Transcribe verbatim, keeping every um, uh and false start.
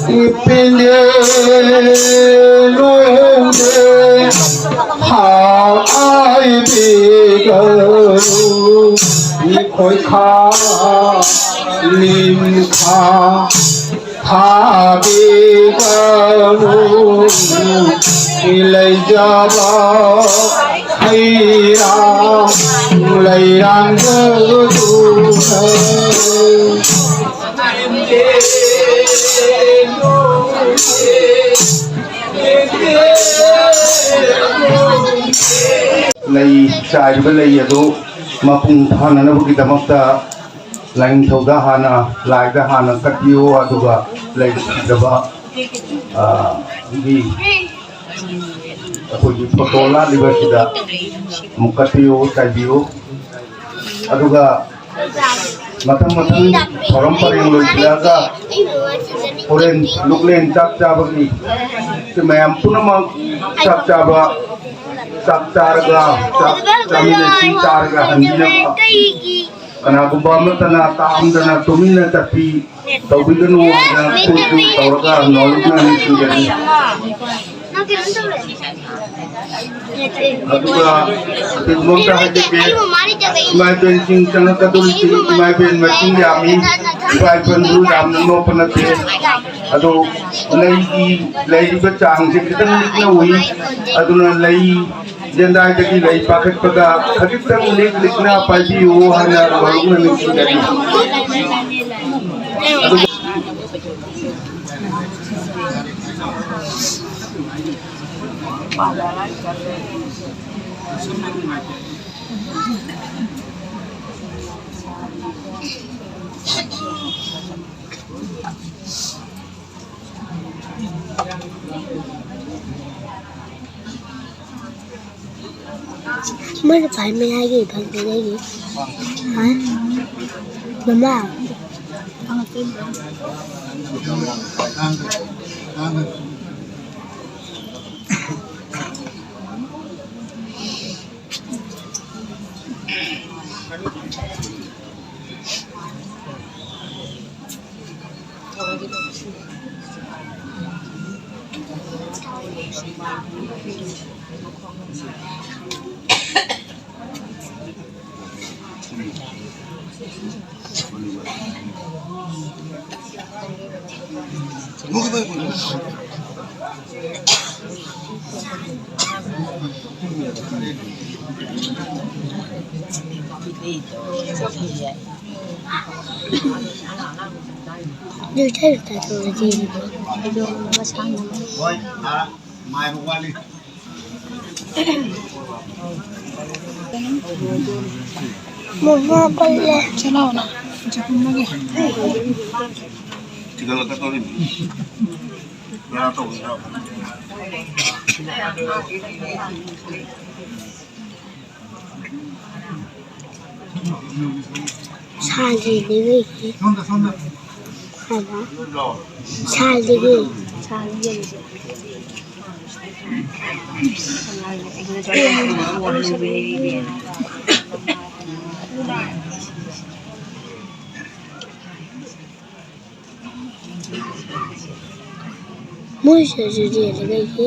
Ipinde lungde ha ai bi garu, ikhoi kha lim kha ha bi garu, ileijaba haira leirang du. ꯂꯩ ꯆꯥꯏꯔꯤꯕ ꯂꯩ ꯑꯗꯨ ꯃꯄꯨꯡ ꯐꯥꯅꯅꯕꯒꯤꯗꯃꯛꯇ ꯂꯥꯏꯅꯤꯡꯊꯧꯗ ꯍꯥꯟꯅ, ꯂꯥꯏꯗ ꯍꯥꯟꯅ ꯀꯠꯄꯤꯌꯨ, ꯑꯗꯨꯒ ꯂꯩ ꯁꯤꯗꯕ, ꯑ, ꯒꯤ ꯑꯩꯈꯣꯏꯒꯤ ꯐꯣꯇꯣ ꯂꯥꯠꯂꯤꯕꯁꯤꯗ ꯑꯃꯨꯛ ꯀꯠꯄꯤꯌꯨ, ꯆꯥꯏꯕꯤꯌꯨ꯫ ꯑꯗꯨꯒ ꯃꯊꯪ ꯃꯊꯪ ꯊꯧꯔꯝ ꯄꯔꯦꯡ ꯂꯣꯏꯁꯤꯜꯂꯛꯑꯒ ꯍꯣꯔꯦꯟ ꯂꯨꯛꯂꯦꯟ ꯆꯥꯛ ꯆꯥꯕꯒꯤ ꯁꯤ ꯃꯌꯥꯝ ꯄꯨꯝꯅꯃꯛ ꯆꯥꯛ ꯆꯥꯕ, ꯆꯥꯛ ꯆꯥꯔꯒ, ꯆꯥꯛ ꯆꯥꯃꯤꯟꯅꯁꯤ, ꯆꯥꯔꯒ ꯍꯟꯕꯤꯅꯕ꯫ ꯀꯅꯥꯒꯨꯝꯕ ꯑꯃꯠꯇꯅ ꯇꯥꯛꯑꯝꯗꯅ ꯇꯨꯃꯤꯟꯅ ꯆꯠꯄꯤ ꯇꯧꯕꯤꯒꯅꯨ ꯍꯥꯏꯅ ꯑꯩꯈꯣꯏꯁꯨ ꯇꯧꯔꯒ ꯅꯣꯂꯨꯛꯅ ꯅꯤꯡꯁꯤꯡꯖꯔꯤ꯫ ꯑꯗꯨꯒ ꯑꯇꯦꯛꯄ ꯑꯝꯇ ꯍꯥꯏꯖꯒꯦ, ꯏꯃꯥ ꯏꯕꯦꯟꯁꯤꯡ ꯆꯪꯉꯛꯀꯗꯧꯔꯤꯁꯤ, ꯏꯃꯥ ꯏꯕꯦꯟ ꯃꯁꯤꯡ ꯌꯥꯝꯃꯤ, ꯏꯄꯥ ꯏꯄꯨꯁꯨ ꯌꯥꯝꯅ ꯅꯣꯛꯄ ꯅꯠꯇꯦ꯫ ꯑꯗꯣ ꯂꯩꯒꯤ, ꯂꯩꯔꯤꯕ ꯆꯥꯡꯁꯦ ꯈꯤꯇꯪ ꯂꯤꯛꯅ ꯎꯏ, ꯑꯗꯨꯅ ꯂꯩ ꯂꯦꯟꯗꯥꯏꯗꯒꯤ ꯂꯩ ꯄꯥꯈꯠꯄꯗ ꯈꯖꯤꯛꯇꯪ ꯂꯤꯛ ꯂꯤꯛꯅ ꯄꯥꯏꯕꯤꯌꯨ ꯍꯥꯏꯅ ꯃꯔꯨꯞꯅ ꯅꯤꯡꯁꯤꯡꯖꯔꯤ꯫ ꯑꯗꯨꯒ ꯃꯣꯏꯅ ꯈ꯭ꯋꯥꯏ ꯃꯌꯥꯏꯒꯤ ꯐꯪꯗꯦ ꯑꯩꯒꯤ꯫ ꯍꯥ? ꯃꯃꯥ꯫ ꯍꯣꯏ, ꯑꯥ, ꯃꯥꯏꯕ ꯋꯥꯠꯂꯤ꯫ ꯃꯉꯥ ꯄꯜꯂꯦ꯫ ꯆꯠꯂꯣꯅ, ꯆꯠꯂꯣꯒꯦ꯫ ꯆꯤꯛꯍꯜꯂꯛꯀꯗꯧꯔꯤꯅꯤ꯫ ꯕꯦꯔꯥ ꯇꯧꯕꯅꯤꯅ꯫ ꯁꯥꯗ꯭ꯔꯤꯅꯦ ꯅꯣꯏꯒꯤ꯫ ꯍꯥꯏꯕ? ꯁꯥꯗ꯭ꯔꯤꯌꯦ꯫ ꯃꯣꯏꯁꯤꯁꯨ ꯌꯦꯡꯉꯒ ꯌꯦ꯫